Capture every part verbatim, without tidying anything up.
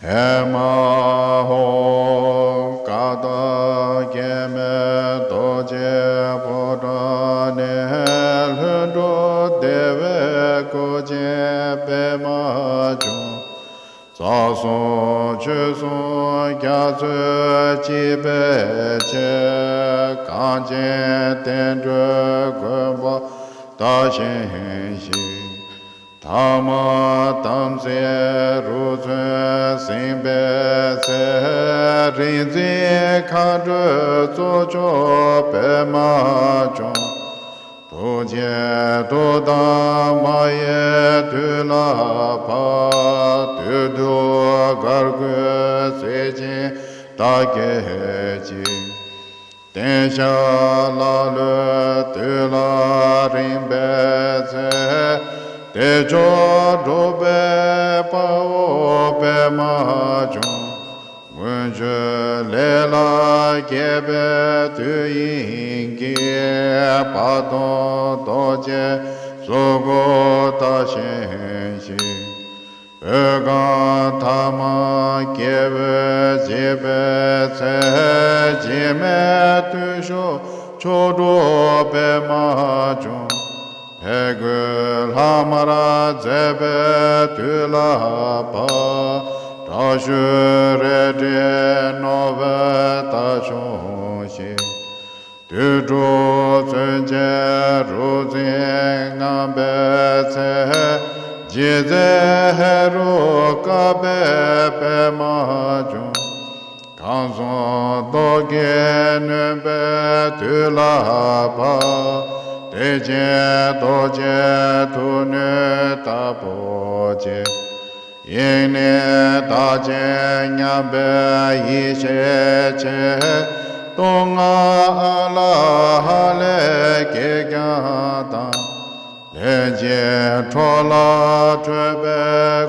ཧེ་མ་ཧོ། ཀ་དག་སྐྱེ་མེད་རྡོ་རྗེ་ཕོ་བྲང་ནས། ལྷུན་གྲུབ་བདེ་བའི་སྐུ་ཅན་པདྨ་འབྱུང་། རྩ་གསུམ་ཆོས་གསུམ་རྒྱ་མཚོས་གཅིག་པའི་ཕྱིར། གངས་ཅན་བསྟན་འགྲོའི་མགོན་པོ་བདག་བཞེངས་ཤིག། ཐ་མ་དམ་ཚིག་རུ་མཚོན་ཟིན་པའི་ཚེ། རིག་འཛིན་མཁའ་འགྲོའི་གཙོ་མཆོག་པདྨ་འབྱུང་། བུ་ཆེན་དྲུག་དང་མ་ཡི་དུས་ལ་བབ། བདུད་འདུལ་གར་དགུའི་སྲས་ཆེན་བདག་བསྐྱེད་ཅིང་། བསྟེན་བྱ་ཀླ་ཀློའི་བདུད་ལ་རིངས་པའི་ཚེ། བདེ་མཆོག་འགྲུབ་པའི་དཔའ་བོ་པདྨ་འབྱུང་། མངོན་སྤྱོད་ལས་ལ་དགྱེས་པའི་དུས་ཡིན་གྱི། བ་དན་རྡོ་རྗེའི་གཟུགས་སྐུ་བདག་བཞེངས་ཤིག། བོད་ཁམས་ཐ་མ་སྐྱེ་བོས་འཇིག་པའི་ཚེ། འཇིགས་མེད་བརྟུལ་ཞུགས་མཆོག་གྲུབ་པདྨ་འབྱུང་། ཕས་རྒོལ་ལྷག་མར་མཛད་པའི་དུས་ལ་བབ། དྲག་ཤུལ་རལ་གྲིས་རྣོ་བའི་མདའ་ཕྱུང་ཞིང་། དུད་འགྲོ་མཚོན་ཆས་རུ་འཛིན་རྔམ་པའི་ཚེ། འཇིགས་མཛད་ཧེ་རུ་ཀ་པའི་པདྨ་འབྱུང་། ཁམས་གསུམ་རྡོ་རྗེ་གནོན་པའི་དུས་ལ་བབ། བདེ་ཆེན་རྡོ་རྗེ་མཐུ་ནུས་དྭགས་པོ་ཆེ། དབྱིངས་ནས་བདག་ཅག་མཉམ་པའི་ཡེ་ཤེས་ཆེ། སྟོད་མངའ་ཨ་ལ་ཧ་ལས་སྐྱེས་ཀྱང་དང་། ལྷན་ཅིག་འཕྲོ་ལ་འཕྲོས་པའི་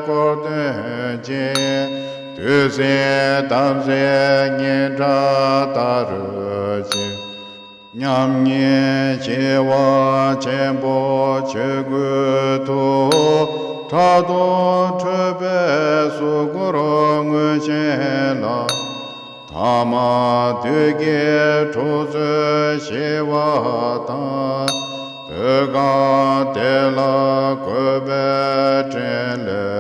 སྐུར་སྟོན་ཅིང་། བདུད་སྲིན་དམ་སྲིའི་སྙན་གྲགས་དར་རོལ་ཅིང་། མཉམ་ཉིད་ཞི་བ་ཆེན་པོ་ཆོས་སྐུའི་ཐུགས། ཁྲག་འཐུང་ཁྲོས་པའི་གཟུགས་སྐུར་མངོན་བཞེངས་ལ། ཐ་མ་བདུད་ཀྱི་འཁྲུག་རྩོད་ཞི་བ་དང་། བོད་ཁམས་བདེ་ལ་འགོད་པའི་འཕྲིན་ལས།